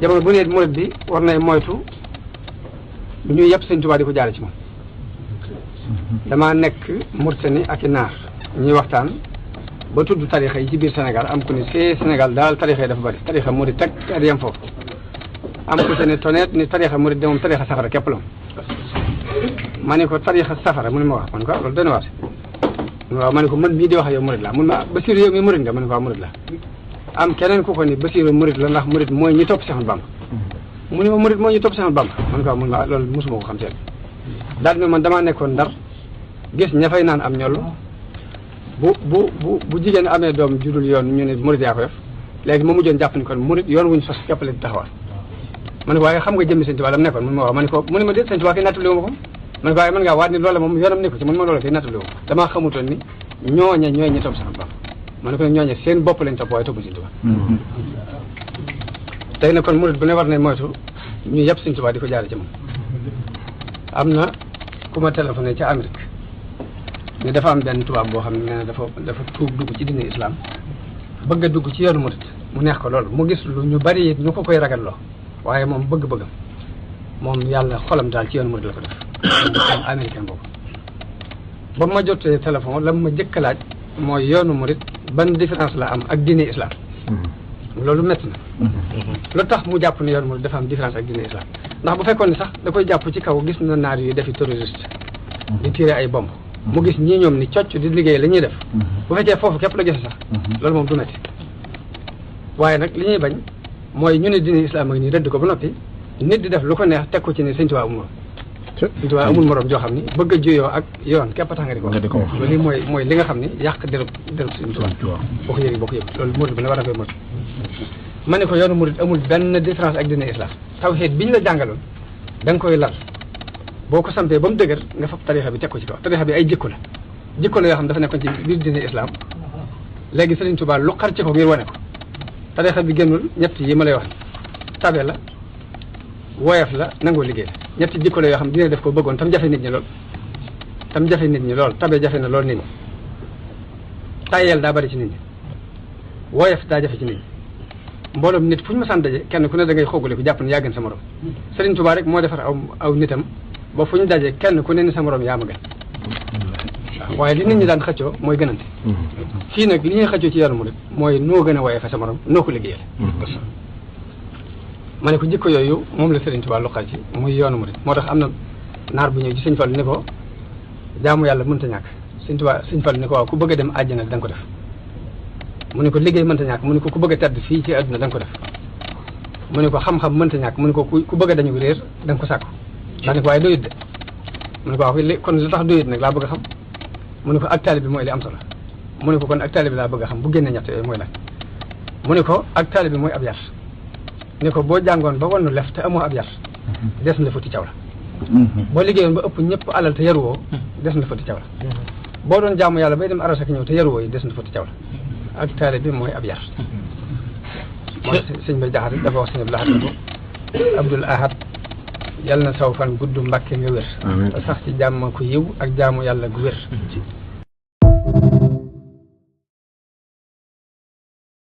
jamono bu ne murid bi war nay moytu ñu yëpp Sëñ Tuubaa di ko jaare ci moom. damaa nekk Mauritanie ak i naar ñuy waxtaan ba tudd tarixa yi ci biir Sénégal am ku ne see Sénégal daal tarixa yi dafa bari tarixa murid teg at yem foofu am ku se ne toneet ni tarixa murid de moom tarixa safara képp la ma ne ko tarixa safara mu ne ma wax man ko loolu dana waat waaw ma ne ko man mii di wax yow murid la mun ma Basiru yow mi murid nga ma ne ko waaw murid la am keneen ku ko ni Basiru murid la ndax murid mooy ñi topp Seex Ahmadu Bamba mu ne ma murid mooy ñi topp Seex Ahmadu Bamba man ko waaw mun ma loolu mosuma ko xam seen daal ne man damaa nekkoon Ndar gis ña fay naan am ñollu bu jigéen amee doom judul yoon ñu ne murid yaa ko def léegi ma mujjoon jàpp ni kon murid yoon wuñu sos képp la di taxawal ma ne ko waaye xam nga jëmmi Sëñ Tuubaa la mu nekkoon mun ma wax ma ne ko mu ne ma déet Sëñ Tuubaa kay nattali wu ma ko ma ne ko waaye mën ngaa waat ni loolu moom yoonam nekku ci mun ma loolu kay nattali wu ma damaa xamutoon ni ñooña ñooy ñi topp sax bam ma ne ko ñooña seen bopp lañ topp waaye topp Sëñ Tuubaa tey nag kon murid bu ne war nañ moytu ñu yëpp Sëñ Tuubaa di ko jaare ci moom am na ku ma téléphoné ca Amérique ne dafa am benn tubaab boo xam ne nee na dafa tuub dugg ci diine islam bëgg a dugg ci yoonu murid mu neex ko loolu mu gis lu ñu bari it ñu ko koy ragalloo waaye moom bëgg-bëggam moom yàlla xolam daal ci yoonu murid la ko def am américain boobu ba ma jotee téléphone la ma jëkk laaj mooy yoonu murid ban différence la am ak diine islam loolu métti na lu tax mu jàpp ne yoonu murid dafa am différence ak diine islam ndax bu fekkoon ni sax da koy jàpp ci kaw gis na naar yu defi terroriste di tiré ay bomb mu gis ñii ñoom ni cocc di liggéey la ñuy def bu fekkee foofu képp la gis sax loolu moom du métti waaye nag li ñuy bañ mooy ñu ne diine islam ak nii rëdd ko ba noppi nit di def lu ko neex teg ko ci ne Sëñ Tuubaa amul morom Sëñ Tuubaa amul morom joo xam ni bëgg a juyoo ak yoon képp tax nga di ko wax loolu mooy li nga xam ni yàq dërëb Sëñ Tuubaa boo ko yëgi boo ko yëg loolu murid bi ne war na koy moytu ma ne ko yoonu murid amul benn différence ak diine islam tawhiid bi ñu la jàngaloon da nga koy lal boo ko sampee ba mu dëgër nga fab tarixa bi teg ko ci kaw tarixa bi ay jikko la yoo xam dafa nekkoon ci biir diine islam léegi Sëriñ Tuubaa lu xar ci ko ngir wane ko tarixa bi génnul ñett yi ma lay wax tabe la woyof la nangoo liggéey la ñetti jikko la yoo xam dina def ko bëggoon tam jafe nit ñi lool tabe jafe na lool nit ñi tayeel daa bari ci nit ñi woyof daa jafe ci nit ñi mbooloom nit fu ñu ma sant daje kenn ku ne da ngay xoogale ko jàpp ne yaa gën sa morom Sëriñ Tuubaa rek moo defar aw nitam ba fu ñu daje kenn ku ne ni sa morom yaa ma gën waaw waaye li nit ñi daan xëccoo mooy gënante fii nag li ñuy xëccoo ci yoonu murid mooy noo gën a woyof sa morom noo ko liggéeyal ma ne ko jikko yooyu moom la Sëriñ Tuubaa loqal ci muy yoonu murid moo tax am na naar bu ñëw ci Sëñ Fallu ni ko jaamu yàlla mënta ñàkk Sëñ Fallu ni ko waaw ku bëgg a dem àjjana da nga ko def mu ne ko liggéey mënta ñàkk mu ne ko ku bëgg a tedd fii ci àdduna da nga ko def mu ne ko xam-xam mënta ñàkk mu ne ko ku bëgg a dañu réer da nga ko sàkku daa ne ko waaye doyut de mu ne ko waaw kon li tax doyut nag laa bëgg a xam mu ne ko ak taalibe bi mooy li am solo mu ne ko kon ak taalibe bi laa bëgg a xam bu génne ñett yooyu mooy lan mu ne ko ak taalibe bi mooy ab yar ne ko boo jàngoon ba wannu lef te amoo ab yar des na futti caw la boo liggéeyoon ba ëpp ñëpp alal te yaruwoo des na futti caw la boo doon jaamu yàlla bay dem aras ak ñëw te yaruwoo yi des na futti caw la ak taalibe bi mooy ab yar mooy sëñ bay jaxate dafa wax sëñ Abdul Ahad ko Abdul Ahad yàlla na saw fan gudd Mbàkke nga wér sax ci jàmm ku yiw ak jaamu yàlla gu wér